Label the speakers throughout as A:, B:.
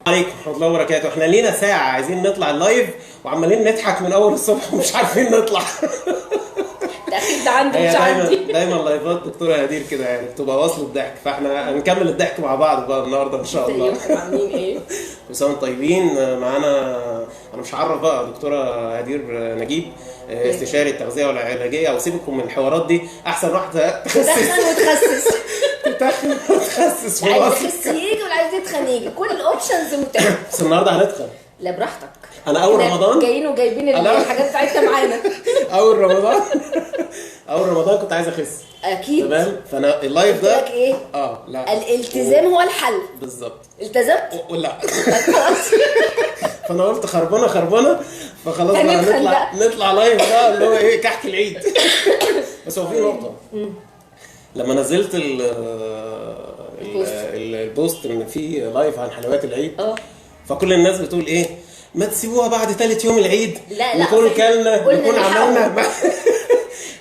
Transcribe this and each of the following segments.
A: عليكم ورحمة الله وبركاته. احنا لينا ساعة عايزين نطلع ال live وعمالين نضحك من اول الصبح ومش عارفين نطلع.
B: التأخير ده عندي
A: هي
B: مش عندي.
A: دايما لايفات دكتورة هدير كده، يعني بتبقى وصلة الضحك، فاحنا هنكمل الضحك مع بعض بقى النهارده ان شاء الله.
B: ازيكم عاملين ايه؟
A: كل سنة وانتم طيبين. معانا انا مش هعرف بقى دكتورة هدير نجيب، استشاري التغذية والعلاجيه، وسيبكم من الحوارات دي، احسن واحدة تخسس
B: تدخن وتخسس،
A: تتخن وتخسس في
B: عايز
A: مصر.
B: يخس يجي واللي عايز يتخن يجي، كل ال options متاحة.
A: بس النهارده هنتخن.
B: لا براحتك.
A: انا اول
B: احنا
A: رمضان
B: جايين وجايبين الحاجات بتاعتنا معانا.
A: اول رمضان كنت عايز اخس.
B: اكيد.
A: تمام، فانا ال live
B: قلت
A: ده
B: لك ايه؟
A: لا،
B: الالتزام هو الحل.
A: بالظبط.
B: التزمت؟
A: لا.
B: خلاص.
A: فانا قلت خربانة خربانة، فخلاص بقى
B: هنتخن
A: نطلع
B: بقى.
A: نطلع live بقى اللي هو ايه، كحك العيد. بس هو في نقطة، لما نزلت
B: ال post.
A: ال post ان في live عن حلويات العيد، فكل الناس بتقول ايه، ما تسيبوها بعد ثالث يوم العيد،
B: لا لا،
A: نكون كلنا،
B: قلنا
A: نكون
B: نلحقهم.
A: عملنا.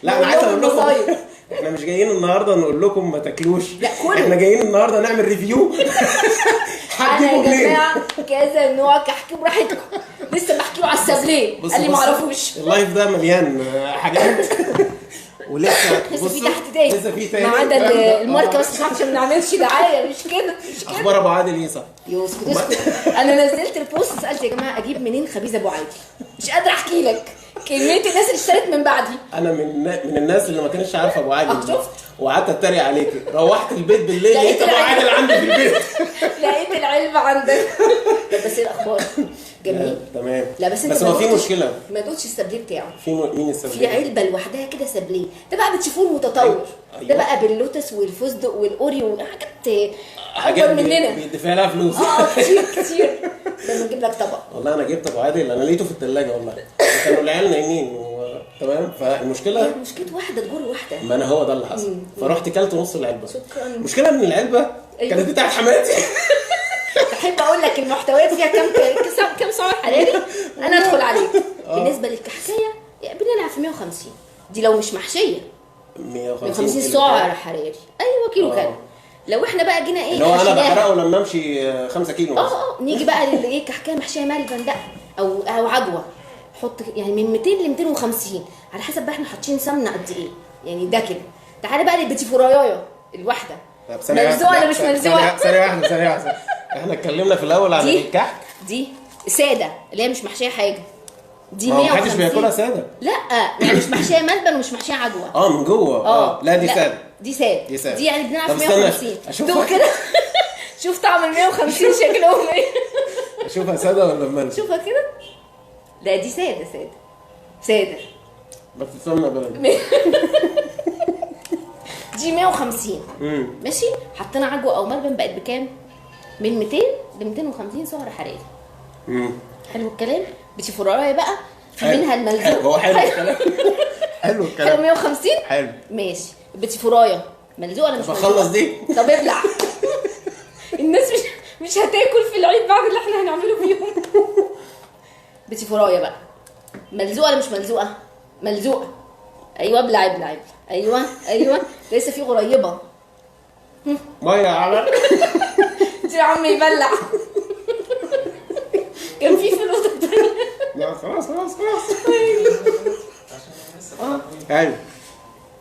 A: لا انا عايز اقول لكم
B: المصايب.
A: احنا مش جايين النهارده نقول لكم ما تاكلوش،
B: لا، كلوا.
A: احنا جايين النهارده نعمل review.
B: انا
A: هتجيبوا
B: يا
A: منين؟
B: جماعة كذا نوع كحك براحتكم، لسه بحكي له على السابليه
A: بص
B: قال لي
A: بص،
B: ما اعرفوش.
A: ال live ده مليان حاجات ولسه
B: لسه في
A: بصوا،
B: تحت تاني،
A: لسه في تاني،
B: ما عدا الماركة بس عشان ما نعملش دعاية، مش كده مش كده.
A: اخبار ابو عادل ايه صح؟
B: يسكت اسكت. انا نزلت ال post سالت يا جماعة اجيب منين خبيز ابو عادل، مش قادرة احكي لك كمية الناس اللي اشترت من بعدي.
A: انا من الناس اللي ما كانتش عارفه ابو عادل،
B: شفت؟
A: وقعدت اتريق عليكي. روحت البيت بالليل
B: لقيت
A: لقيت ابو
B: العلبة.
A: عادل عندي في البيت.
B: لقيت العلبة عندك. طب بس ايه الاخبار؟ جميل
A: تمام.
B: لا بس انت
A: بس
B: ما
A: هو في مشكلة.
B: ما دوتش السابليه بتاعه.
A: في مين السابليه؟
B: في علبة لوحدها كده سابليه، ده بقى بتشوفوه المتطور.
A: أيوة.
B: ده بقى باللوتس والفستق والاوريو وحاجات اكبر مننا.
A: بيدفع لها فلوس.
B: كتير كتير. لما نجيب لك طبق.
A: والله انا جبت ابو عادل، انا لقيته في الثلاجة والله، كانوا العيال نايمين تمام. فالمشكلة
B: مشكلة واحدة تجر واحدة.
A: ما انا هو ده اللي حصل، فرحت كلت نص العلبة.
B: شكرا.
A: المشكلة ان العلبة كانت بتاعت حماتي.
B: تحب اقول لك المحتويات فيها كم سعر حراري؟ انا ادخل عليك. بالنسبة للكحكايه بنلعب في 150، دي لو مش محشيه.
A: 150
B: سعر حراري، ايوه كيلو كالوري. لو احنا بقى جينا ايه،
A: اللي هو انا بحرقه لما امشي 5 كيلو مثلا.
B: نيجي بقى للايه، كحكايه محشيه ملبن بقى او عجوه، حط يعني من 200 ل 250 على حسب بقى احنا حاطين سمنه قد ايه، يعني ده كده. تعالى بقى للبيتي فرايايه الواحدة، ملزوقه ولا مش ملزوقه؟
A: ثانية واحدة ثانية واحدة، احنا اتكلمنا في الاول عن الكحك.
B: دي ساده اللي هي مش محشيه حاجة، دي 150.
A: محدش بياكلها ساده.
B: لا يعني مش محشيه ملبن ومش محشيه عجوه.
A: من جوه. لا دي ساده.
B: دي ساده
A: دي ساده،
B: دي يعني بنلعب في 150. دوق كده شوف طعم ال 150 شكلهم ايه.
A: اشوفها ساده ولا ملبن؟
B: شوفها كده. لا دي ساده ساده ساده،
A: بس سمنه بلدي.
B: دي 150. ماشي، حطينا عجوه او ملبن بقت بكام؟ من 200 ل 250 سعر حراري. حلو الكلام. بتي فرايه بقى في منها الملزوق.
A: هو حلو الكلام. حلو الكلام.
B: حلو 150.
A: حلو
B: ماشي. بتي فرايه ملزوقه ولا مش ملزوقه؟
A: طب اخلص دي.
B: طب ابلع. الناس مش هتاكل في العيد بعد اللي احنا هنعمله فيهم. بتي فرايه بقى ملزوقه ولا مش ملزوقه؟ ملزوقه. ايوه ابلع ابلع ابلع. ايوه ايوه، لسه في غريبة.
A: مية على
B: انت يا عم يبلع. كان في الاوضة الثانية.
A: لا خلاص خلاص خلاص. ايوه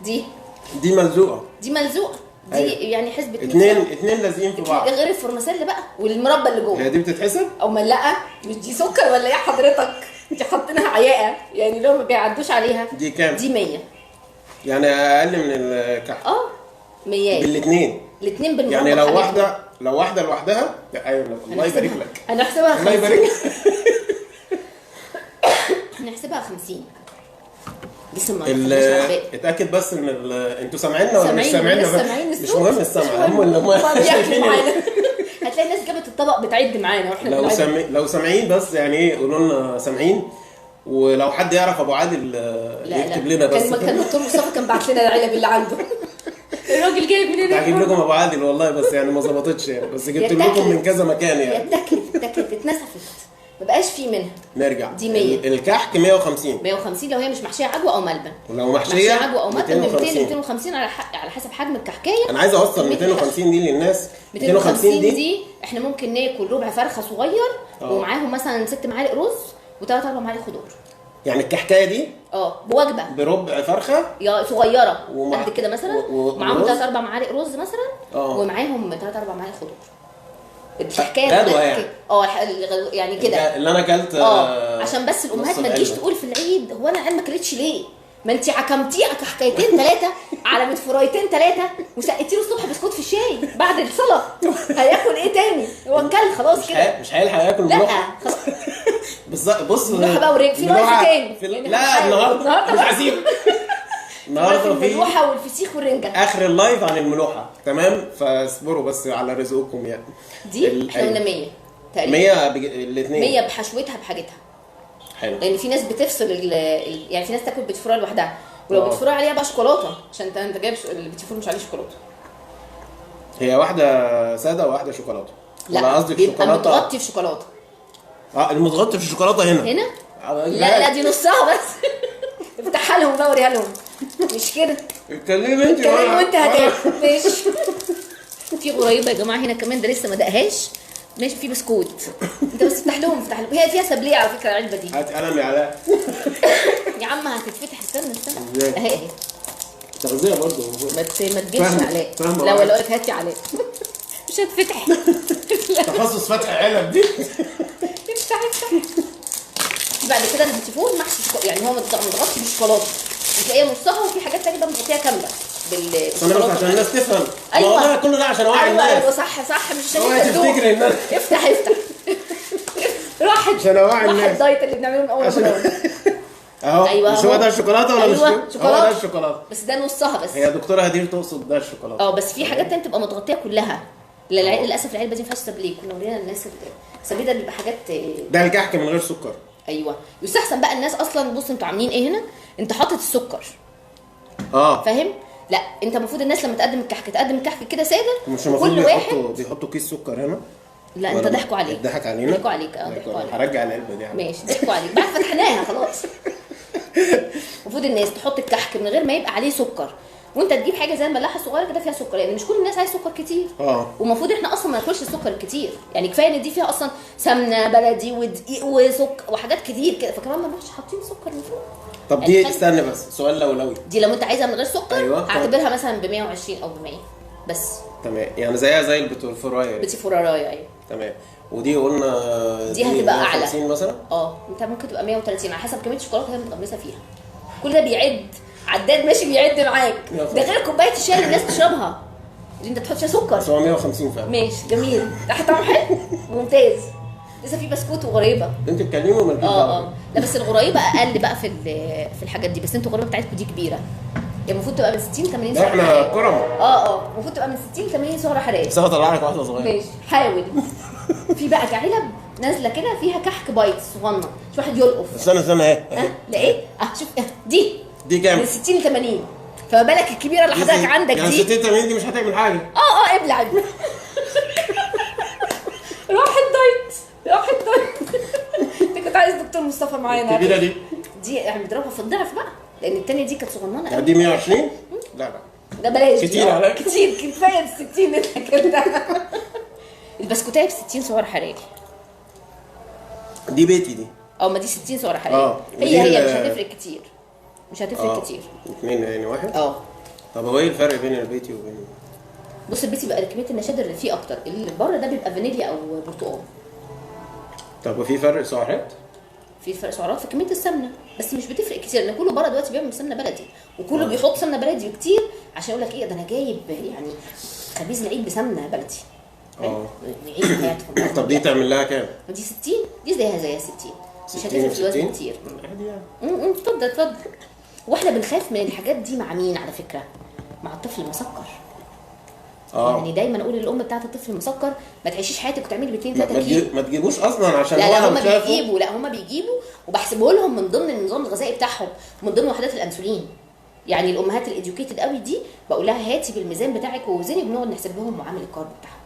B: دي
A: ملزوقه.
B: دي ملزوقه دي. أيوة. يعني حسبه
A: اثنين لازقين في بعض،
B: غير الفرمسيل بقى والمربى اللي جوه.
A: هي دي بتتحسب؟
B: او ملقه؟ مش دي سكر ولا ايه حضرتك؟ دي حاطينها عياقه يعني لو ما بيعدوش عليها.
A: دي كام؟
B: دي 100،
A: يعني اقل من الكحك.
B: 100
A: بالاثنين.
B: الاثنين بالمربى.
A: يعني لو واحدة، لو واحدة لوحدها. ايوه الله يبارك لك.
B: هنحسبها 50.
A: الله يبارك.
B: هنحسبها 50. لسه ما خدناش.
A: اتاكد بس ان انتوا سامعيننا ولا مش سامعيننا؟ مش مهم السمع، هم اللي هم
B: شايفين. هتلاقي الناس جابت الطبق بتعد معانا واحنا
A: لو سامعين بس يعني ايه، قولوا لنا سامعين. ولو حد يعرف ابو عادل يكتب لنا بس.
B: كان الدكتور مصطفى كان بعت لنا العلب اللي عنده. الراجل جايب منين؟
A: هجيب لكم ابو عادل والله، بس يعني ما ظبطتش يعني، بس جبت لكم من كذا مكان يعني.
B: اتاكلت اتنسفت. ما بقاش فيه منها.
A: نرجع
B: دي 100.
A: الكحك 150.
B: 150 لو هي مش محشيه عجوه او ملبن.
A: ولو محشيه
B: عجوه او ملبن من 200 ل 250 على حسب حجم الكحكايه.
A: انا عايز اوصل 250 دي للناس.
B: 250 دي احنا ممكن ناكل ربع فرخة صغير ومعاهم مثلا 6 معالق رز و3 4 معالق خضار.
A: يعني الكحكايه دي
B: بوجبه
A: بربع فرخة
B: يا صغيرة قد كده مثلا، معاهم 3 4 معالق رز مثلا، ومعاهم 3 4 معالق خضار. الحكاية
A: غدوه يعني
B: يعني كده
A: اللي انا اكلت
B: عشان بس الامهات ما تجيش تقول في العيد هو انا ما اكلتش ليه؟ ما انت عكمتيه حكايتين ثلاثة على متفرايتين ثلاثة وسقيتي له الصبح بسكوت في الشاي بعد الصلاة، هياكل ايه تاني؟ هو اكل خلاص كده،
A: مش هيلحق ياكل.
B: لا خلاص
A: بالظبط. بص
B: ملوحه بقى ورنجه في live تاني.
A: لا النهارده مش عايزين. النهارده في
B: الملوحه والفسيخ والرنجه،
A: اخر ال live عن الملوحه. تمام، فاصبروا بس على رزقكم يعني.
B: دي احنا قلنا 100 تقريبا،
A: 100 الاثنين،
B: 100 بحشوتها بحاجتها.
A: حلو،
B: لان في ناس بتفصل يعني في ناس تاكل بيتفوره لوحدها، ولو بيتفوره عليها بقى شوكولاتة، عشان انت جايب البيتفور مش عليه شوكولاتة.
A: هي واحدة ساده وواحدة شوكولاتة.
B: لا قصدك شوكولاتة متغطي في شوكولاتة.
A: المتغطي في الشوكولاتة هنا
B: هنا. لا لا دي نصها بس. افتحها لهم بقى وريها لهم، مش كده؟
A: اتكلمي انت
B: وانت هتاكل. ماشي. في غريبة يا جماعة هنا كمان، ده لسه ما دقهاش. ماشي، في بسكوت. انت بس افتح لهم، افتح لهم. هي فيها سبليه على فكرة العلبة دي.
A: هات قلم يا علاء.
B: يا عم هتتفتح، استنى استنى. اهي اهي
A: تغذية برضه.
B: ما تجيبش علاء. لا ولا اقول لك هاتي علاء. مش هتفتح.
A: تخصص فتح علب دي.
B: افتح افتح. بعد كده البيتيفور محشي، يعني هو متغطي بالشوكولاته، بتلاقيها نصها، وفي حاجات ثانية بقى متغطيه كاملة
A: بالشوكولاته عشان الناس تفهم. ايوه والله كل ده عشان اوعي الناس.
B: ايوه صح صح، مش عشان
A: انت تفتكر ان
B: افتح افتح. راحت
A: عشان اوعي الناس.
B: راح الدايت اللي بنعمله من اول رمضان.
A: اهو.
B: ايوه
A: مش هو ده الشوكولاتة ولا مش
B: أيوة.
A: هو ده الشوكولاتة
B: بس ده نصها بس.
A: هي دكتورة هدير تقصد ده الشوكولاتة.
B: بس في حاجات ثانية تبقى متغطيه كلها. للاسف العلبة دي ما فيهاش سبليه، كنا ورينا الناس السبليه ده بيبقى حاجات.
A: ده الكحك من غير سكر.
B: ايوه يستحسن بقى الناس اصلا. بص انتوا عاملين ايه هنا؟ انت حاطط السكر. فاهم؟ لا انت المفروض الناس لما تقدم الكحك تقدم الكحك كده ساده.
A: مش المفروض
B: كل واحد
A: بيحطوا كيس سكر هنا؟
B: لا انت ضحكوا عليك.
A: ضحك علينا؟
B: ضحكوا عليك. ضحكوا عليك.
A: هرجع العلبة دي.
B: ماشي ضحكوا عليك بعد فتحناها خلاص. المفروض الناس تحط الكحك من غير ما يبقى عليه سكر، وانت تجيب حاجة زي الملاحة الصغيرة كده فيها سكر، لان مش كل الناس عايز سكر كتير. ومفروض احنا اصلا ما ناكلش السكر كتير، يعني كفاية ان دي فيها اصلا سمنه بلدي ودقيق وسكر وحاجات كتير كده، فكمان ما نروحش حاطين سكر من فوق.
A: طب دي استنى بس، سؤال لولوي.
B: دي لو انت عايزها من غير سكر
A: أيوة.
B: هعتبرها مثلا ب 120 او ب 100 بس.
A: تمام، يعني زيها زي البتفورايه.
B: بتفورايه ايوه.
A: تمام، ودي قلنا
B: دي هتبقى اعلى
A: 150 مثلا.
B: انت ممكن تبقى 130 على حسب كمية الشوكولاتة اللي هي متغمسه فيها. كل ده بيعد، عداد ماشي بيعد معاك. ده غير كوباية الشاي اللي الناس تشربها اللي انت بتحط فيها سكر.
A: بس هو 150 فعلا.
B: ماشي جميل، ده طعمه حلو ممتاز. لسه في بسكوت وغريبة.
A: انت بتتكلمي وما
B: لا بس الغريبة اقل بقى في الحاجات دي، بس انتوا الغريبة بتاعتكم دي كبيرة، يعني المفروض تبقى من 60 ل 80
A: سعر حراري. احنا كرم.
B: المفروض تبقى من 60 ل 80 سعر حراري.
A: بس انا هطلع لك واحدة صغيرة.
B: ماشي حاول. في بقى علب نازله كده فيها كحك bites صغنن، مش واحد يلقف.
A: استنى استنى اهي.
B: لقيت؟ شوف دي
A: كام؟
B: من 60 ل 80، فما بالك الكبيرة اللي حضرتك عندك دي.
A: يعني 60 80 دي مش هتعمل حاجة.
B: ابلع. راح الدايت، راح الدايت. انت كنت عايز دكتور مصطفى معانا.
A: الكبيرة دي
B: يعني بيضربها في الضعف بقى، لان الثانية دي كانت صغننه قوي.
A: دي 120؟ لا لا
B: ده بلاش،
A: كتير عليك.
B: كتير، كفاية ب 60 انت كده. البسكوتايه ب 60 سعر حراري.
A: دي بيتي دي.
B: ما دي 60 سعر حراري. هي مش هتفرق كتير. مش هتفرق كتير.
A: اثنين يعني واحد. طب هو ايه الفرق بين البيتي وبين؟
B: بص البيتي بقى كمية النشادر اللي فيه اكتر، اللي بره ده بيبقى فانيليا او برتقال.
A: طب وفي فرق سعرات؟
B: في فرق سعرات في كمية السمنة، بس مش بتفرق كتير، لان كله بره دلوقتي بيعمل سمنه بلدي، وكله بيحط سمنه بلدي كتير عشان يقول لك ايه ده انا جايب يعني خبيز العيد بسمنه بلدي. يعيد حياتهم.
A: طب دي تعمل لها كام؟
B: دي 60، دي زيها 60، مش هتفرق في الوزن كتير.
A: عادي يعني.
B: اتفضل اتفضل. واحنا بنخاف من الحاجات دي مع مين على فكرة؟ مع الطفل المسكر. يعني دايما اقول للام بتاعت الطفل المسكر ما تعيشيش حياتك وتعملي ب 2 3 كيلو.
A: ما تجيبوش اصلا عشان
B: لا لا هما بيجيبوا، لا هما بيجيبوا وبحسبه لهم من ضمن النظام الغذائي بتاعهم، من ضمن وحدات الانسولين. يعني الامهات ال educated قوي دي بقول لها هاتي بالميزان بتاعك ووزني، وبنقعد نحسب لهم معامل ال carb بتاعهم.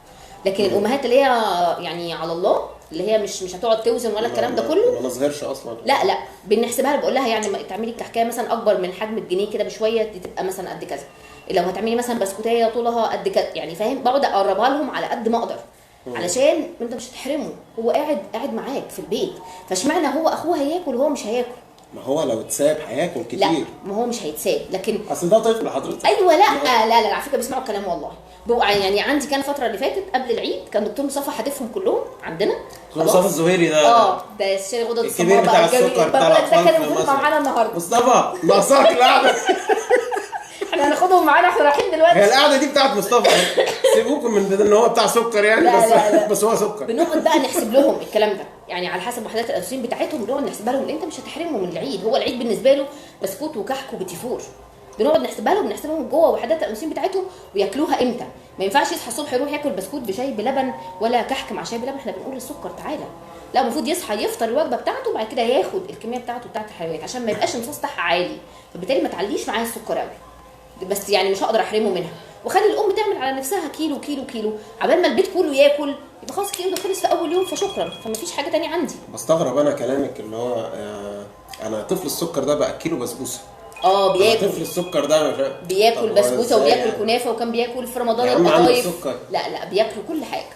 B: لكن الامهات اللي هي يعني على الله، اللي هي مش هتقعد توزن ولا الكلام ده كله،
A: ما نظهرش اصلا.
B: لا لا بنحسبها، بقول لها يعني تعملي الكحكايه مثلا اكبر من حجم الجنيه كده بشوية، دي تبقى مثلا قد كذا. لو هتعملي مثلا بسكوتيه طولها قد كذا، يعني فاهم، بقعد اقربها لهم على قد ما اقدر، علشان انت مش هتحرمه، هو قاعد معاك في البيت، فاشمعنى هو اخوه هياكل وهو مش هياكل؟
A: ما هو لو اتساب هياكل كتير.
B: لا ما هو مش هيتساب، لكن
A: اصل ده طفل حضرتك.
B: ايوه لا لا لا, لا على فكرة بيسمعوا الكلام والله. يعني عندي كان الفترة اللي فاتت قبل العيد كان دكتور مصطفى حادفهم كلهم عندنا.
A: مصطفى الزهيري ده
B: ده الشيخ غدد
A: الكبير بتاع السكر بتاع الاطفال
B: ده كان المفروض معانا النهارده.
A: مصطفى ناقصاك القعدة.
B: احنا هناخدهم معانا، احنا رايحين دلوقتي.
A: هي القعدة دي بتاعت مصطفى، سيبوكم من ان هو بتاع سكر يعني. لا بس لا لا. بس هو سكر.
B: بنقعد بقى نحسب لهم الكلام ده يعني على حسب وحدات الانسولين بتاعتهم، بنقعد نحسبها لهم. انت مش هتحرمه من العيد، هو العيد بالنسبة له بسكوت وكحك وبتيفور. بنقعد نحسبها لهم، بنحسبهم جوه وحدات الانسولين بتاعتهم وياكلوها امتى. ما ينفعش يصحى الصبح يروح ياكل بسكوت بشاي بلبن ولا كحك مع شاي بلبن، احنا بنقول للسكر تعالى. لا المفروض يصحى يفطر الوجبة بتاعته وبعد كده ياخد الكمية بتاعته بتاعت الحلويات عشان ما يبقاش الامتصاص بتاعها عالي، فبالتالي ما تعليش معاه السكر قوي. بس يعني مش هقدر احرمه منها، وخلي الام تعمل على نفسها كيلو كيلو كيلو عبال ما البيت كله ياكل، يبقى خلاص الكيلو ده خلص في اول يوم فشكرا، فما فيش حاجة تانية عندي.
A: بستغرب انا كلامك اللي هو انا طفل السكر ده باكله بسبوسه.
B: بياكل
A: طفل السكر ده
B: بياكل بسبوسه وبياكل كنافه، وكان بياكل في رمضان القطايف. لا لا بياكلوا كل حاجة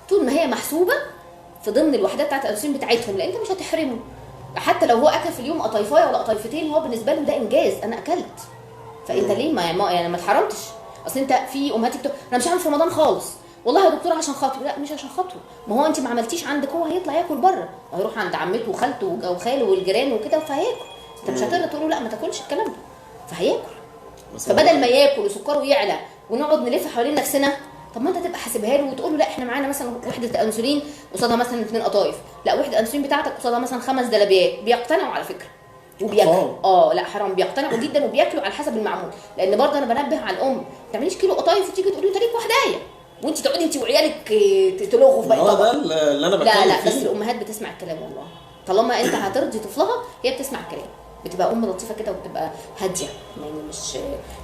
B: طول ما هي محسوبة في ضمن الوحدات بتاعت الانسولين بتاعتهم، لان انت مش هتحرمه. حتى لو هو اكل في اليوم قطايفايه ولا قطايفتين، هو بالنسبة له ده انجاز، انا اكلت. فانت ليه ما يعني ما اتحرمتش؟ اصل انت في امهات بتقول انا مش هعمل في رمضان خالص والله يا دكتور عشان خاطره. لا مش عشان خاطره، ما هو انت ما عملتيش عندك، هو هيطلع ياكل بره، هيروح عند عمته وخالته وخاله والجيران وكده فهياكل. انت مش هتقدر تقول له لا ما تاكلش الكلام ده، فهياكل. فبدل ما ياكل وسكره يعلى ونقعد نلف حوالين نفسنا، طب ما انت تبقى حاسبها له وتقول له لا احنا معانا مثلا وحده انسولين قصادها مثلا 2 قطايف، لا وحده انسولين بتاعتك قصادها مثلا 5 دلابيات. بيقتنعوا على فكرة وبياكلوا. لا حرام، بيقتنعوا جدا وبياكلوا على حسب المعمول. لان برضه انا بنبه على الام ما تعمليش كيلو قطايف وتيجي تقولي انت ليك وحدايه، وانت تقعدي انت وعيالك تلغوا في باقي الطبق.
A: ده اللي انا بتكلم فيه.
B: لا لا بس الامهات بتسمع الكلام والله، طالما انت هترضي طفلها هي بتسمع الكلام، بتبقى ام لطيفة كده وبتبقى هادية يعني، مش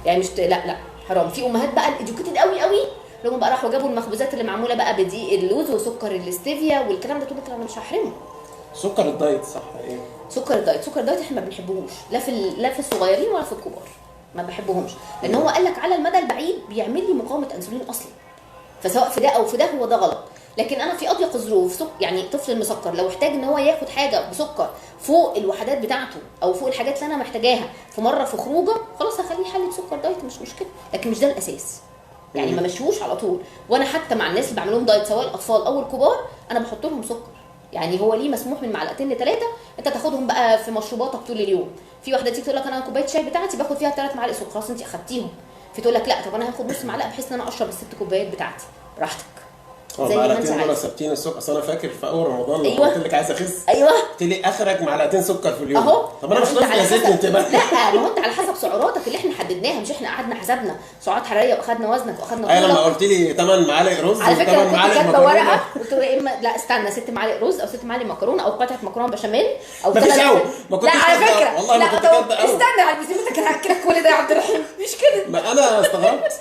B: يعني مش لا لا حرام. في امهات بقى ال educated قوي قوي اللي هم بقى راحوا جابوا المخبوزات اللي معمولة بقى بدقيق اللوز وسكر الاستيفيا والكلام ده، تقول لك انا مش هحرمه.
A: سكر ال diet صح؟ ايه
B: سكر ال diet؟ سكر ال diet احنا ما بنحبهوش، لا في لا في الصغيرين ولا في الكبار، ما بحبهمش، لان هو قال لك على المدى البعيد بيعمل لي مقاومة انسولين اصلا، فسواء في ده او في ده هو ده غلط. لكن انا في اضيق الظروف يعني طفل المسكر لو احتاج ان هو ياخد حاجة بسكر فوق الوحدات بتاعته او فوق الحاجات اللي انا محتاجاها في مرة في خروجه، خلاص هخليه حله سكر diet مش مشكلة، لكن مش ده الاساس يعني، ما مشوش على طول. وانا حتى مع الناس اللي بعمل لهم diet سواء الاطفال او الكبار انا بحط لهم سكر، يعني هو ليه مسموح من معلقتين لثلاثة، انت تاخدهم بقى في مشروباتك طول اليوم. في واحدة تيجي تقول لك انا كوباية شاي بتاعتي باخد فيها 3 معالق سكر، خلاص انت اخدتيهم. في تقول لك لا طب انا هاخد نص معلقه بحيث ان انا اشرب ال6 كوبايات بتاعتي، براحتك.
A: زي ما انت عايزه. ثابتين السكر. اصل انا فاكر في اول رمضان لما قلت لك عايز اخس،
B: ايوه
A: قلت لي اخرك معلقتين سكر في اليوم
B: اهو.
A: طب انا مش نازل ازيد انت بقى.
B: لا ما هو انت على حسب سعراتك اللي احنا حددناها، مش احنا قعدنا حسبنا سعرات حرارية واخدنا وزنك واخدنا
A: طولك. ايوه لما قلت لي 8 معالق رز
B: على فكرة كنت كاتبه ورقة قلت له اما لا استنى 6 معالق رز او 6 معالق مكرونه او قطعه مكرونه بشاميل او
A: ما فيش قوي. ما كنتش
B: على فكرة
A: والله ما كنت كاتبه قوي.
B: استنى على بذمتك انا هاكلك كل ده يا عبد الرحيم؟ مش كده،
A: ما انا استغربت.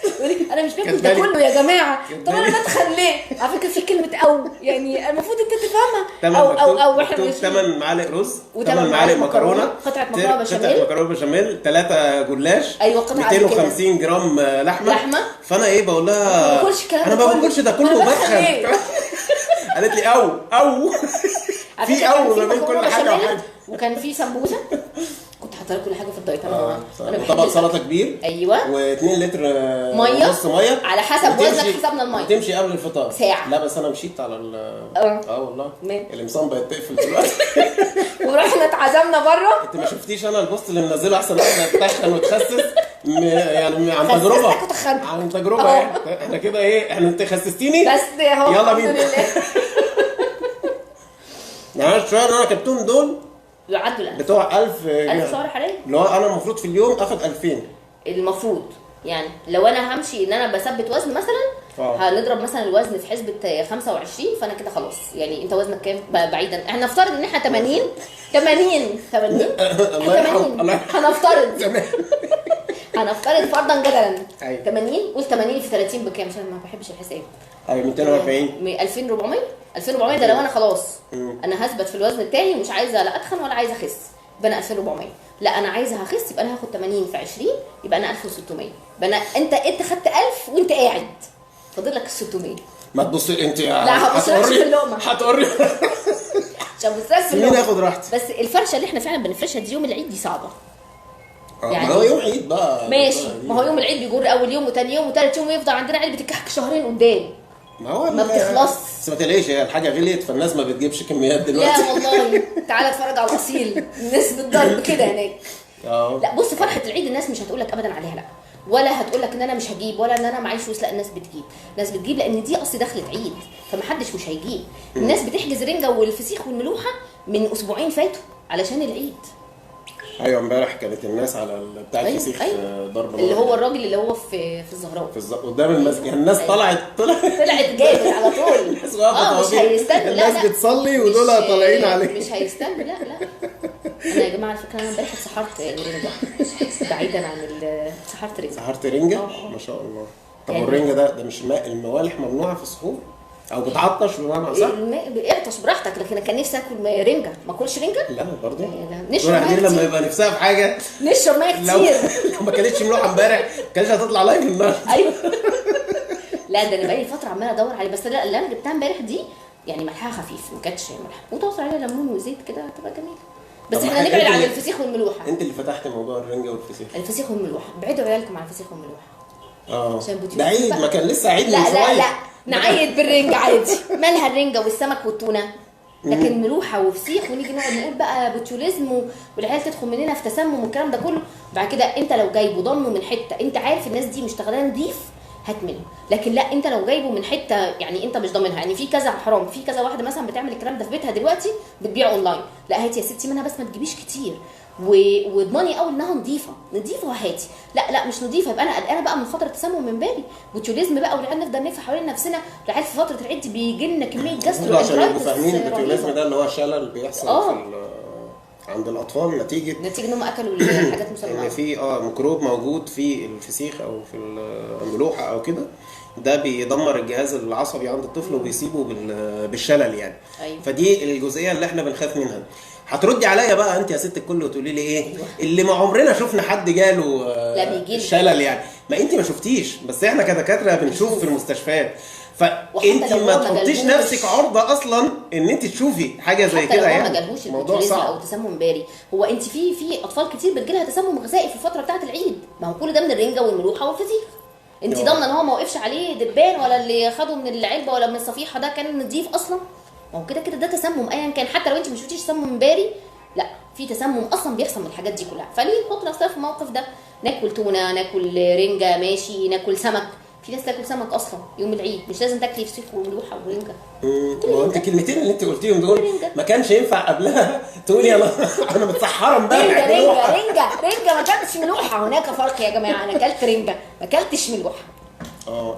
B: انا مش باكل ده كله يا جماعة، طب انا بدخل ليه؟ على فكرة في كلمة او يعني المفروض انت تفهمها. او او او احنا
A: 8 معالق رز، 8 معالق مكرونه،
B: قطعه مكرونه بشاميل،
A: قطعه مكرونه بشاميل، 3 جلاش،
B: ايوه قطعه
A: 250 جرام لحمه. فانا ايه بقول لها انا ما باكلش ده كله وبدخل. قالت لي او او في او ما بين كل حاجة وحاجه.
B: وكان في سمبوسة، كنت حاطه كل حاجة في ال diet انا.
A: طبق سلطة كبير،
B: ايوه،
A: و2 لتر
B: مية،
A: نص مية
B: على حسب وزنك، حسبنا المية،
A: وتمشي قبل الفطار
B: ساعة.
A: لا بس انا مشيت على والله القمصان بقت تقفل دلوقتي.
B: ورحنا اتعزمنا بره.
A: انت ما شفتيش انا ال post اللي منزله احسن واحدة تخن وتخسس يعني عن تجربه، عن تجربه يعني. احنا كده ايه، احنا انت خسستيني
B: بس اهو،
A: يلا بينا. يعني شوية اللي انا كتبتهم دول
B: يعدوا الألف
A: بتوع 1000
B: سعر حراري،
A: اللي هو انا المفروض في اليوم اخد 2000
B: المفروض. يعني لو انا همشي ان انا بثبت وزن مثلا، هنضرب مثلا الوزن في حسبه 25، فانا كده خلاص. يعني انت وزنك كام بعيدا؟ احنا نفترض ان احنا 80 80 80 80، هنفترض هنفترض فرضا جدلا 80، قول 80 في 30 بكام؟ عشان ما بحبش الحساب.
A: ايوه 240،
B: 2400. 2400 ده لو انا خلاص انا هثبت في الوزن بتاعي ومش عايزه لا اتخن ولا عايزه اخس، يبقى انا 2400. لا انا عايزه هخس، يبقى انا هاخد 80 في 20، يبقى انا 1600. يبقى انا انت خدت 1000 وانت قاعد، فاضل لك 600.
A: ما تبصي انت،
B: لا هبص في اللقمة،
A: هتقري
B: مش هبص في اللقمة،
A: مين ياخد راحتي.
B: بس الفرشة اللي احنا فعلا بنفرشها دي يوم العيد دي صعبة.
A: يعني ما هو يوم عيد بقى
B: ماشي، ما هو يوم العيد بيجر اول يوم وثاني يوم وثالث يوم، ويفضل عندنا علبة الكحك شهرين قدام،
A: ما هو
B: ما بتخلص.
A: بس ما تقلقش، هي الحاجة غليت فالناس ما بتجيبش كميات دلوقتي.
B: لا والله تعالى اتفرج على الاصيل، الناس بتضرب كده هناك. لا بص، فرحه العيد الناس مش هتقول لك ابدا عليها لا، ولا هتقول لك ان انا مش هجيب، ولا ان انا معيش فلوس. لا الناس بتجيب، الناس بتجيب لان دي اصل دخلة عيد، فمحدش مش هيجيب. الناس بتحجز رنجه والفسيخ والملوحه من اسبوعين فاتوا علشان العيد.
A: ايوه امبارح كانت الناس على بتاع الفسيخ. أيوة. ضرب
B: اللي هو الراجل اللي هو في الزهراء،
A: في قدام المسجد. يعني الناس طلعت
B: جامد على طول.
A: الناس واقفة،
B: مش هيستنوا. لا
A: الناس بتصلي ودول طالعين عليه،
B: مش هيستنوا. لا لا انا يا جماعة على فكرة انا امبارح اتسحرت رنجه، بعيدا عن اتسحرت رنجه.
A: سحرت رنجه؟ ما شاء الله. طب يعني والرنجه ده مش الموالح ممنوعة في السحور او بتعطش بمعنى اصح؟
B: اعطش براحتك، لكن انا كان نفسي اكل رنجه. ما اكلش رنجه؟
A: لا برضه نشرب مية كتير. لما يبقى نفسها في حاجة
B: نشرب مية كتير.
A: لو ما كانتش ملوحه امبارح ما كانتش هتطلع live النهارده.
B: ايوه لا ده انا بقالي فترة عماله ادور عليه، بس لا اللي انا جبتها امبارح دي يعني ملحها خفيف، ما كانتش ملح، وتعصر عليها ليمون وزيت كده هتبقى جميلة. بس احنا نبعد عن الفسيخ والملوحه. انت
A: اللي فتحت موضوع الرنجه والفسيخ.
B: الفسيخ والملوحه، بعدوا عيالكم عن الفسيخ والملوحه.
A: ده عيد، ما كان لسه عيد من شوية.
B: لا لا نعيد بالرنجة عادي، مالها الرنجة والسمك والتونة، لكن ملوحة وفسيخ ونيجي نقعد نقول بقى botulism والعيال تدخل مننا في تسمم والكلام ده كله. بعد كده انت لو جايبه ضمنه من حتة انت عارف الناس دي مش شغالة نضيف هات منه، لكن لا انت لو جايبه من حتة يعني انت مش ضامنها. يعني في كذا حرام، في كذا واحدة مثلا بتعمل الكلام ده في بيتها دلوقتي بتبيع اونلاين، لا هاتي يا ستي منها بس ما تجيبيش كتير، واضمني قوي انها نظيفة نظيفة وهاتي. لا لا مش نظيفة، يبقى انا قلقانة بقى من خطر التسمم من بالي، botulism بقى، والعيال نفضل نلف حوالين نفسنا. العيال في فترة العيد بيجي لنا كمية gastro.
A: عشان يبقوا فاهمين ال botulism ده اللي هو الشلل بيحصل في عند الاطفال نتيجة
B: انهم اكلوا الحاجات مسممه،
A: ان في ميكروب موجود في الفسيخ او في الملوحه او كده، ده بيدمر الجهاز العصبي عند الطفل وبيصيبه بالشلل يعني.
B: أيوة.
A: فدي الجزئية اللي احنا بنخاف منها. هتردي عليا بقى انت يا ست الكل وتقولي لي ايه؟ أيوة. اللي ما عمرنا شفنا حد جاله شلل يعني، ما انت ما شفتيش، بس احنا كدكاتره بنشوف في المستشفيات. فانت ما تحطيش نفسك عرضه اصلا ان انت تشوفي حاجة زي كده يعني.
B: ما جالهوش ال botulism او تسمم باري. هو انت في اطفال كتير بتجيلها تسمم غذائي في الفترة بتاعه العيد، ما هو كل ده من الرنجه والملوحه والفسيخ. انت ضامنه ان هو ما وقفش عليه دبان ولا اللي خده من العلبة ولا من الصفيحه ده كان نضيف اصلا؟ ما هو كده كده ده تسمم ايا كان، حتى لو انت ما شفتيش تسمم باري، لا في تسمم اصلا بيحصل من الحاجات دي كلها. فليه نحط نفسنا في الموقف ده؟ ناكل تونه، ناكل رنجه، ماشي، ناكل سمك. في ناس تاكل سمك اصلا يوم العيد، مش لازم تاكلي فسيخ وملوحه ورنجه.
A: هو انت الكلمتين اللي انت قلتيهم دول ما كانش ينفع قبلها تقولي انا متسحره امبارح.
B: رنجه رنجه رنجه، ما اكلتش ملوحه. هناك فرق يا جماعة، انا اكلت رنجه ما اكلتش ملوحه.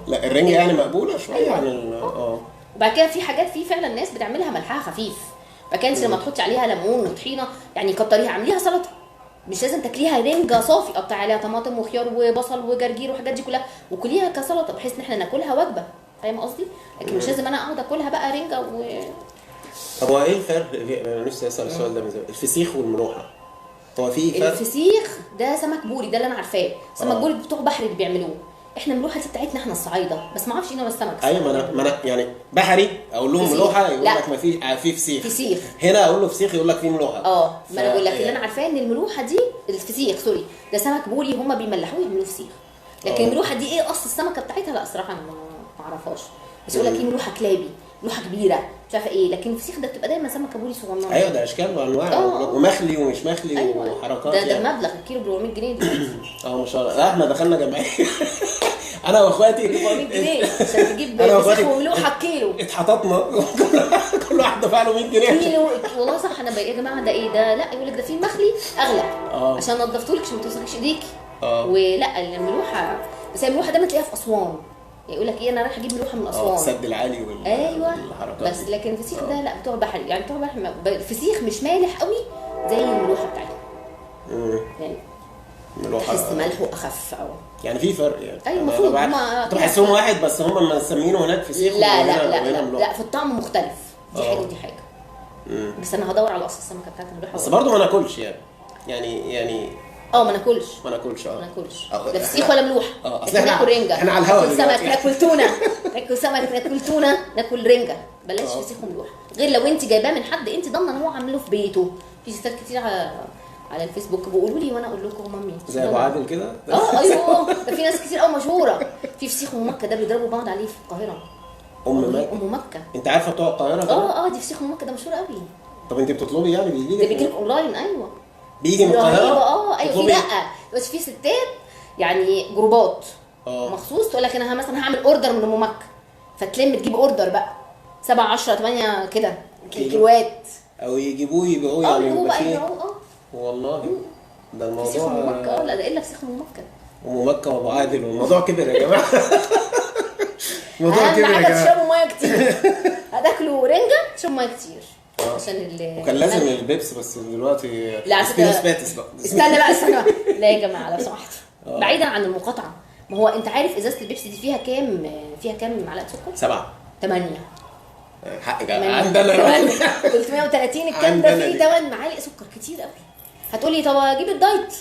A: لا الرنجه يعني مقبولة شوية عن
B: وبعد كده في حاجات في فعلا الناس بتعملها ملحها خفيف، ما كانش لما تحطي عليها ليمون وطحينه يعني كتريها، اعمليها سلطة، مش لازم تاكليها رنجه صافي، قطعي عليها طماطم وخيار وبصل وجرجير والحاجات دي كلها وكليها كسلطه، بحيث ان احنا ناكلها وجبة. فاهم قصدي؟ لكن مش لازم انا اقعد اكلها بقى رنجه
A: طب هو ايه الفرق؟ انا نفسي اسال السؤال ده من زمان، الفسيخ والملوحه هو في فرق؟
B: الفسيخ ده سمك بوري، ده اللي انا عارفاه، سمك بوري بتوع بحري اللي بيعملوه. احنا الملوحه دي بتاعتنا احنا الصعايده، بس ما اعرفش ايه نوع السمك.
A: ايوه ما انا يعني بحري اقول لهم ملوحه يقول لك ما فيش، في فسيخ.
B: فسيخ
A: هنا اقول له فسيخ يقول لك في ملوحه.
B: ما انا بقول لك اللي انا عارفاه ان الملوحه دي الفسيخ، sorry، ده سمك بوري هم بيملحوه يعملوه فسيخ، لكن الملوحه دي ايه اصل السمكة بتاعتها؟ لا الصراحة انا ما اعرفهاش، بس يقول لك ايه ملوحه كلابي، ملوحه كبيرة، مش عارفه ايه. لكن الفسيخ ده بتبقى دايما سمكة بوري صغننه.
A: ايوه ده اشكال وانواع ومخلي ومش مخلي. أيوة. وحركات
B: ده يعني. ده مبلغ الكيلو ب 400 جنيه دلوقتي.
A: ما شاء الله. لا احنا دخلنا جمعية انا واخواتي
B: 400 جنيه عشان تجيب فسيخ وملوحه كيلو.
A: اتحططنا كل واحد دفع له 100 جنيه
B: كيلو. والله صح. انا يا جماعة ده ايه ده؟ لا يقول لك ده في مخلي اغلى عشان نضفته لك عشان ما توسخيش ايديكي. ولا الملوحه، بس الملوحه دايما تلاقيها في اسوان، يقول لك ايه انا رايح اجيب ملوحه من اسوان،
A: السد العالي
B: ايوه بس. لكن الفسيخ ده لا بتوع بحري يعني، بتوع بحري الفسيخ مش مالح قوي زي الملوحه بتاعتنا يعني.
A: ملوحه
B: تحس ملحة اخف او
A: يعني في فرق يعني.
B: ايوه المفروض
A: هم بحسهم واحد، بس هم مسمينه هناك فسيخ.
B: لا لا لا لا, لا في الطعم مختلف، دي حاجة ودي حاجة. بس انا هدور على اصل السمكة بتاعت الملوحه،
A: بس برضه ما ناكلش يعني
B: ما ناكلش
A: ما ناكلش
B: ما ناكلش لا فسيخ ولا ملوحه.
A: اصل احنا
B: ناكل رنجه،
A: احنا على الهوا
B: ناكل سمك، ناكل تونه، ناكل سمك، ناكل تونه، ناكل رنجه، بلاش فسيخ وملوحه، غير لو انت جايباه من حد انت ضامنه ان هو عامله في بيته. في ستات كتير على الفيسبوك بيقولوا لي وانا اقول لكم مامي
A: زي ابو عادل كده.
B: ايوه ده في ناس كتير قوي مشهورة في فسيخ ومكة ده بيضربوا بعض عليه في القاهرة.
A: ام مكة،
B: ام مكة
A: انت عارفه بتوع القاهرة؟
B: دي فسيخ ام مكة ده مشهور قوي.
A: طب انت بتطلبي يعني بيجي لك؟
B: ده بيجي لك اونلاين. ايوه
A: بيجي من القاهرة.
B: ايوه في دقه، بس في ستات يعني جروبات مخصوص تقول لك انا مثلا هعمل order من ام مكة، فتلم تجيب order بقى 7 10 8 كده كيلوات،
A: او يجيبوه يبيعوه يعني.
B: يبيعوه.
A: والله ده الموضوع
B: فسيخ ام مكة. لا ده الا فسيخ ام مكة.
A: ام مكة وابو عادل، والموضوع كبر يا جماعة. الموضوع كبر يا جماعة.
B: حاجة تشربوا مية كتير، هتاكلوا رنجه تشربوا مية كتير عشان
A: وكان لازم البيبس، بس دلوقتي
B: لا
A: سبيروس باتس بقى.
B: استنى بقى استنى. لا يا جماعة لو سمحتوا، بعيدا عن المقاطعة، ما هو انت عارف ازازة البيبسي دي فيها كام، فيها كام معلقه سكر؟
A: 7
B: 8.
A: حقك عندنا
B: 330 الكام ده فيه 8 معالق سكر، كتير قوي. هتقولي طب اجيب ال diet،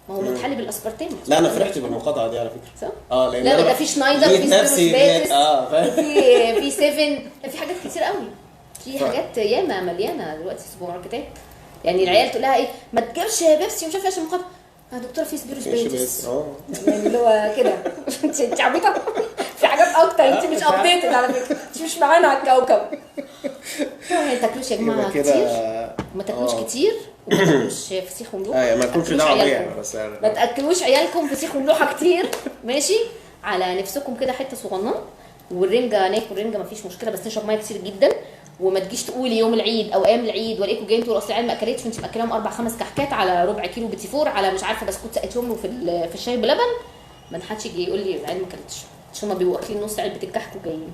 B: ما هو متحلي بالاسبرتام.
A: لا انا فرحت بالمقاطعه دي على فكرة.
B: صح؟
A: لان
B: لا ده في شنايدر، في سبيروس باتس، في 7، في حاجات كتير قوي، في حاجات ياما مليانة دلوقتي السوبر ماركتات. يعني العيال تقول لها ايه، ما تجيبش بيبسي ومش عارفه عشان مقاطعه. يا دكتورة في سبيروس باتس، يعني اللي هو كده. انت عبيطه، في حاجات اكتر، انت مش updated على فكرة، انت مش معانا على الكوكب. ما تاكلوش يا جماعة كتير، ما تاكلوش كتير، وما تاكلوش فسيخ وملوحه.
A: ما تاكلوش دعوه بيها، بس
B: ما تاكلوش عيالكم فسيخ وملوحه كتير، ماشي؟ على نفسكم كده حتة صغننه. والرنجه ناكل رنجه مفيش مشكلة، بس نشرب مية كتير جدا. وما تجيش تقولي يوم العيد او ايام العيد والاقيكم جايين تقولوا اصل العيال ما اكلتش، وانت ماكلاهم 4 5 كحكات على ربع كيلو بيتي فور على مش عارفه بسكوت سقيتهم له في الشاي بلبن. ما حدش يجي يقول لي العيال ما اكلتش، عشان هما بيبقوا اكلين نص علبة الكحك وجايين.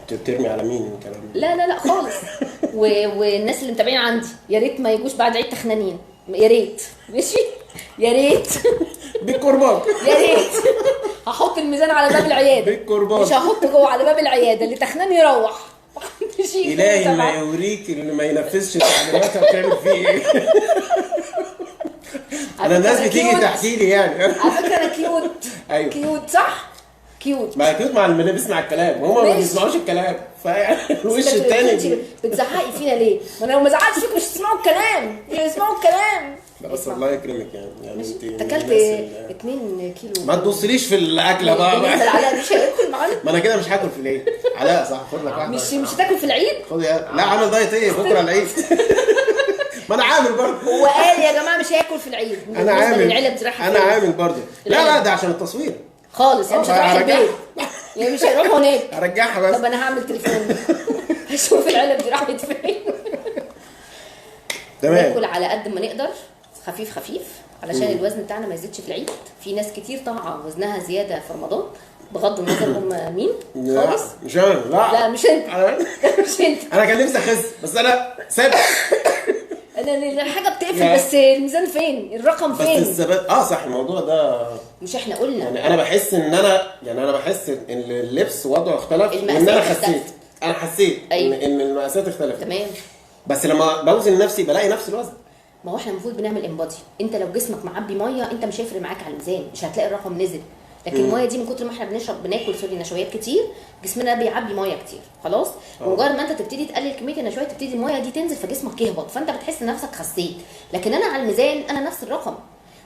A: انت بترمي على مين الكلام ده؟
B: لا لا لا خالص. والناس اللي متابعين عندي يا ريت ما يجوش بعد عيد تخنانين، يا ريت، ماشي، يا ريت.
A: بالكرباج
B: يا ريت. هحط الميزان على باب العيادة
A: بالكرباج،
B: مش هحط جوه، على باب العيادة اللي تخنان يروح.
A: الهي ما يوريك اللي ما ينفذش تعليماتها بتعمل فيه ايه. انا الناس بتيجي تحكي لي يعني.
B: على فكرة انا cute.
A: ايوه
B: cute صح؟ cute
A: ما cute مع اللي بيسمع الكلام، هما ما بيسمعوش الكلام، فالوش التاني.
B: بتزعقي فينا ليه؟ ما انا لو ما زعقتش فيكم مش هتسمعوا الكلام، يسمعوا الكلام.
A: لا بس الله يكرمك يعني انت
B: اكلت 2 كيلو.
A: ما تبصليش في الاكلة بقى.
B: بالنسبة لعلاء مش هياكل معانا.
A: ما انا كده مش هاكل في العيد. علاء صح، خد لك واحدة.
B: مش هتاكل في العيد؟
A: خد يا لا، عامل diet ايه بكره العيد. ما انا عامل برضه.
B: هو قال يا جماعة مش هياكل في العيد.
A: انا عامل، انا عامل برضه. لا لا ده عشان التصوير
B: خالص يعني، مش هتروح البيت يعني، مش هيروح هناك.
A: هرجعها بس.
B: طب انا هعمل تليفون هشوف العلب دي راحت فين.
A: تمام.
B: ناكل على قد ما نقدر، خفيف خفيف، علشان الوزن بتاعنا ما يزيدش في العيد. في ناس كتير طالعه وزنها زيادة في رمضان، بغض النظر هم مين خالص.
A: مش انا، لا
B: لا مش انت. مش انت.
A: انا كان نفسي اخس بس انا ثابت.
B: انا الحاجة بتقفل، بس الميزان فين؟ الرقم فين؟
A: بس الثبات. صح، الموضوع ده مش
B: احنا قلنا
A: يعني. انا بحس ان انا يعني، انا بحس ان اللبس وضعه اختلف، وان انا خسيت. انا حسيت. أيوة. ان المقاسات اختلفت.
B: تمام.
A: بس لما بوزن نفسي بلاقي نفس الوزن.
B: ما هو احنا المفروض بنعمل InBody. انت لو جسمك معبي مية انت مش هيفرق معاك على الميزان، مش هتلاقي الرقم نزل. لكن المية دي من كتر ما احنا بنشرب، بناكل sorry نشويات كتير، جسمنا بيعبي مية كتير خلاص. ومجرد ما انت تبتدي تقلل كمية النشويات تبتدي المية دي تنزل، فجسمك يهبط، فانت بتحس نفسك خسيت. لكن انا على الميزان انا نفس الرقم.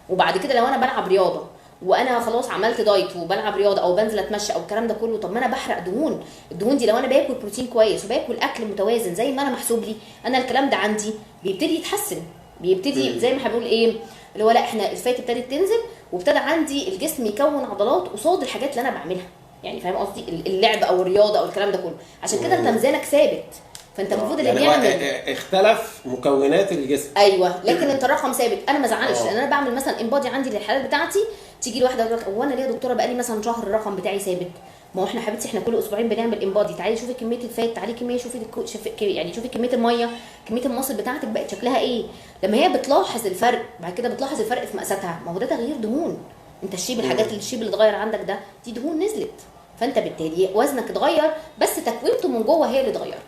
B: وبعد كده لو انا بلعب رياضة وانا خلاص عملت diet وبلعب رياضة او بنزل اتمشى او الكلام ده كله، طب ما انا بحرق دهون. الدهون دي لو انا باكل بروتين كويس وباكل اكل متوازن زي ما انا محسوب لي، انا الكلام ده عندي بيبتدي يتحسن، بيبتدي زي ما احنا بنقول ايه، اللي هو لا احنا ال fat ابتدت تنزل، وابتدى عندي الجسم يكون عضلات قصاد الحاجات اللي انا بعملها. يعني فاهم قصدي؟ اللعب او الرياضة او الكلام ده كله. عشان كده انت ميزانك ثابت، فانت المفروض اللي
A: يعني
B: بيعمل
A: اختلف مكونات الجسم.
B: ايوه، لكن انت الرقم ثابت. انا ما ازعلش لان انا بعمل مثلا InBody عندي للحالات بتاعتي، تيجي لواحدة تقول لك هو انا ليه يا دكتورة بقالي مثلا شهر الرقم بتاعي ثابت؟ ما هو احنا حبيبتي احنا كل اسبوعين بنعمل InBody، تعالي شوفي كمية ال fat، تعالي كمية شوفي يعني شوفي كمية المية، كمية ال muscle بتاعتك بقت شكلها ايه. لما هي بتلاحظ الفرق بعد كده بتلاحظ الفرق في مقاساتها، ما هو ده تغيير دهون. انت ال shape، الحاجات ال shape اللي اتغير عندك ده دي دهون نزلت، فانت بالتالي وزنك اتغير بس تكوينته من جوه هي اللي اتغيرت.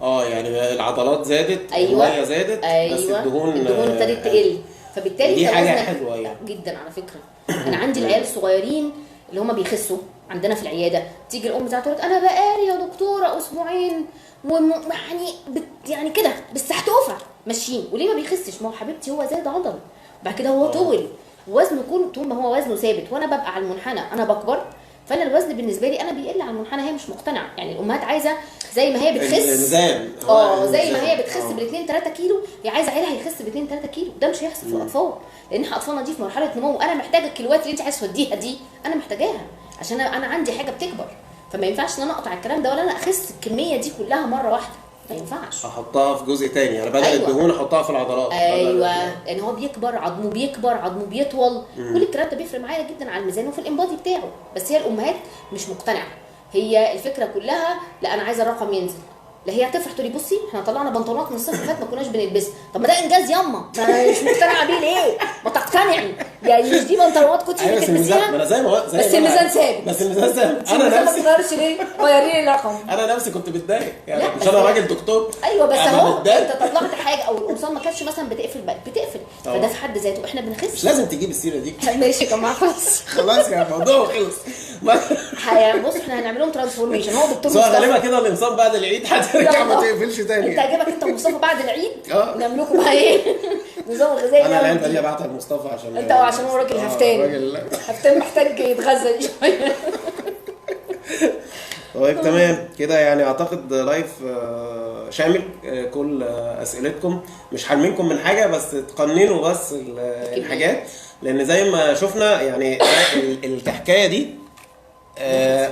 A: يعني العضلات زادت،
B: أيوة.
A: المية زادت،
B: أيوة.
A: بس الدهون
B: ابتدت تقل، فبالتالي
A: دي حاجة حلوة يعني
B: جدا على فكرة. انا عندي العيال الصغيرين اللي هم بيخسوا عندنا في العيادة، تيجي الام بتاعته تقول انا بقالي يا دكتورة اسبوعين ويعني يعني كده بالسحتوفه ماشيين، وليه ما بيخسش؟ ما هو حبيبتي هو زاد عضل، بعد كده هو طول وزنه، كله طول ما هو وزنه ثابت وانا ببقى على المنحنى انا بكبر، فانا الوزن بالنسبة لي انا بيقل على المنحنى. هي مش مقتنعة يعني، الامهات عايزه زي ما هي بتخس
A: الميزان،
B: زي ما هي بتخس بال2 3 كيلو، هي عايزه عيالها يخس ب2 3 كيلو. ده مش هيحصل في الاطفال، لان احنا اطفالنا دي في مرحلة نمو، انا محتاجه الكيلوات اللي انت عايزه توديها دي انا محتاجاها عشان انا عندي حاجة بتكبر، فما ينفعش ان انا اقطع الكلام ده ولا انا اخس الكمية دي كلها مرة واحدة، ما ينفعش.
A: احطها في جزء تاني يعني بدل الدهون احطها في العضلات.
B: ايوه، لان هو بيكبر عظمه، بيكبر عظمه بيطول، كل الكلام ده بيفرق معايا جدا على الميزان وفي ال InBody بتاعه. بس هي الامهات مش مقتنعة، هي الفكرة كلها لا انا عايزه الرقم ينزل، لا هي هتفرح تقولي بصي احنا طلعنا بنطلونات من الصيف اللي فات ما كناش بنلبسها، طب ما ده انجاز ياما، ما مش مقتنعة بيه ليه؟ ما تقتنعي يعني، مش دي بنطلونات كنت بتلبسيها.
A: ما انا زي ما زي
B: بس الميزان ثابت،
A: بس الميزان ثابت. انا نفسي
B: ما تغيرش ليه؟ غيري لي الرقم.
A: انا نفسي كنت بتضايق يعني، مش انا راجل دكتور.
B: ايوه بس اهو انت طلعت حاجة، او القمصان ما كانتش مثلا بتقفل بقت بتقفل، فده في حد ذاته احنا بنخس.
A: مش لازم تجيب السيرة دي.
B: ماشي يا جماعة خلاص
A: خلاص يا الموضوع خلص.
B: بص احنا هنعمل لهم transformation. هو دكتور مصطفى
A: غالبا كده القمصان بعد العيد هترجع ما تقفلش تاني.
B: انت عجبك انت ومصطفى بعد العيد نعمل لكم بقى ايه نظام غذائي.
A: انا العلبة دي ابعتها لمصطفى عشان
B: انت عشان هو راجل هفتان، هفتان محتاج يتغذى شوية.
A: طيب تمام كده يعني، اعتقد live شامل كل اسئلتكم، مش حارمينكم من حاجة، بس تقننوا بس الحاجات، لان زي ما شفنا يعني الحكاية دي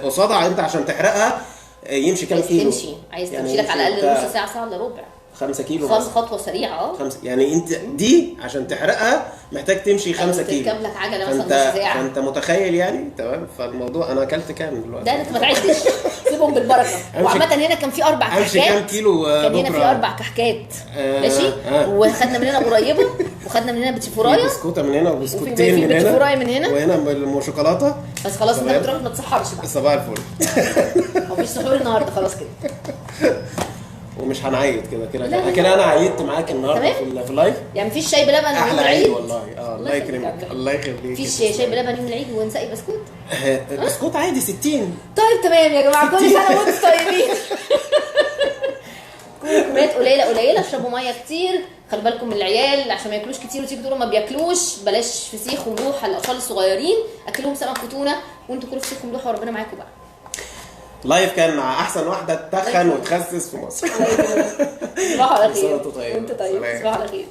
A: قصادها انت عشان تحرقها يمشي كام كيلو؟
B: تمشي عايز تمشي لك على الاقل نص ساعة، ساعة الا ربع،
A: 5 كيلو،
B: خطوة سريعة.
A: 5 يعني انت دي عشان تحرقها محتاج تمشي 5 كيلو،
B: تركب لك عجله مثلا نص ساعة،
A: فانت متخيل يعني. تمام، فالموضوع انا اكلت كام دلوقتي؟
B: ده انت ما تعدش، سيبهم بالبركة. وعامة هنا كان في 4 كحكات،
A: امشي كام كيلو بكره؟
B: كان هنا في 4 كحكات ماشي، وخدنا من هنا قريبه، وخدنا من هنا بتيفورايه،
A: بسكوته من هنا، وبسكوتين من هنا،
B: من هنا،
A: وهنا شوكولاتة.
B: بس خلاص انت بتروح ما تسحرش بقى،
A: صباح الفل.
B: مفيش سحور النهارده خلاص كده،
A: ومش هنعيد كده كده كده. انا عيدت معاك النهارده في ال live
B: يعني، مفيش شاي بلبن يوم العيد
A: والله. الله يكرمك، الله يخليك.
B: مفيش شاي بلبن يوم العيد ونسقي بسكوت؟
A: بسكوت عادي 60.
B: طيب تمام يا جماعة، كل سنة وانتم طيبين. كميات قليله قليله، اشربوا مية كتير، خلي بالكم من العيال عشان ما ياكلوش كتير وتيجوا تقولوا ما بياكلوش. بلاش فسيخ وملوحه للاطفال الصغيرين، اكلهم سمك وتونه وانتوا كلوا فسيخ وملوحه وربنا معاكم بقى.
A: live كان مع احسن واحدة تتخن وتخسس في مصر.
B: صباح على خير. وانت طيب، صباح على خير.